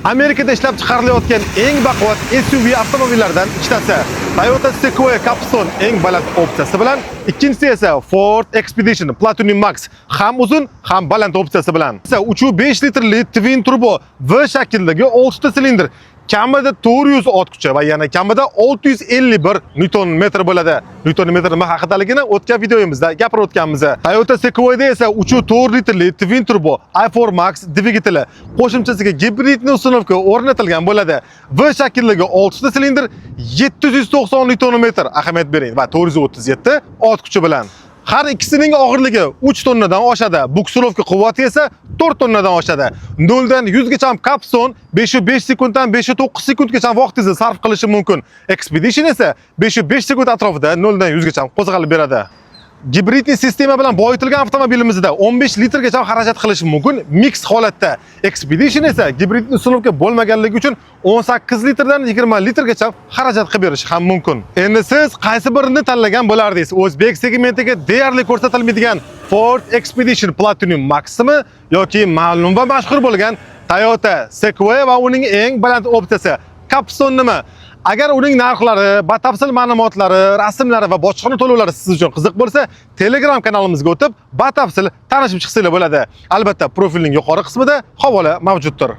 Amerikada ishlab chiqarilayotgan eng baquvvat SUV avtomobillaridan ikkitasi: Toyota Sequoia Capstone eng baland opsiyasi bilan, ikkinchisi esa Ford Expedition Platinum Max ham uzun, ham baland opsiyasi bilan. Esa 3.5 litrli twin turbo V shaklidagi 6 ta silindr, kamida 400 ot kuchi va yana kamida 651 newton metr bo'ladi. Newton metr nima haqidaligini o'tgan videomizda gapirib o'tganmiz. Toyota Sequoia'da esa 3.4 litrli twin turbo i4 Max dvigateli, qo'shimchasiga гибридный установка o'rnatilgan bo'ladi. V shaklidagi 6 ta silindr, 790 newton metr, ahamiyat bering, va 437 ot kuchi bilan. Har ikkisining og'irligi 3 tonnadan oshadi. Буксировка quvvati esa 4 tonnadan oshadi. 0 dan 100 gacha Capstone 5.5 sekunddan 5.9 sekundgacha vaqtingizni sarf qilishi mumkin. Expedition esa 5.5 sekund atrofida 0 dan 100 gacha qo'zg'alib beradi. Гибридный sistema bilan boyitilgan avtomobilimizda 15 litrgacha xarajat qilishi mumkin mix holatda. Expedition esa гибридный установка bo'lmaganligi uchun 18 litrdan 20 litrgacha xarajat qilib berishi ham mumkin. Endi siz qaysi birini tanlagan bo'lardingiz? O'zbek segmentiga deyarli ko'rsatilmaydigan Ford Expedition Platinum Max'mi yoki ma'lum va mashhur bo'lgan Toyota Sequoia va uning eng baland opsiyasi Capstone nima? Agar uning narxlari, batafsil ma'lumotlari, rasmlari va bojxona to'lovlari siz uchun qiziq bo'lsa, Telegram kanalimizga o'tib, batafsil tanishib chiqsanglar bo'ladi. Albatta, profilning yuqori qismida havola mavjuddir.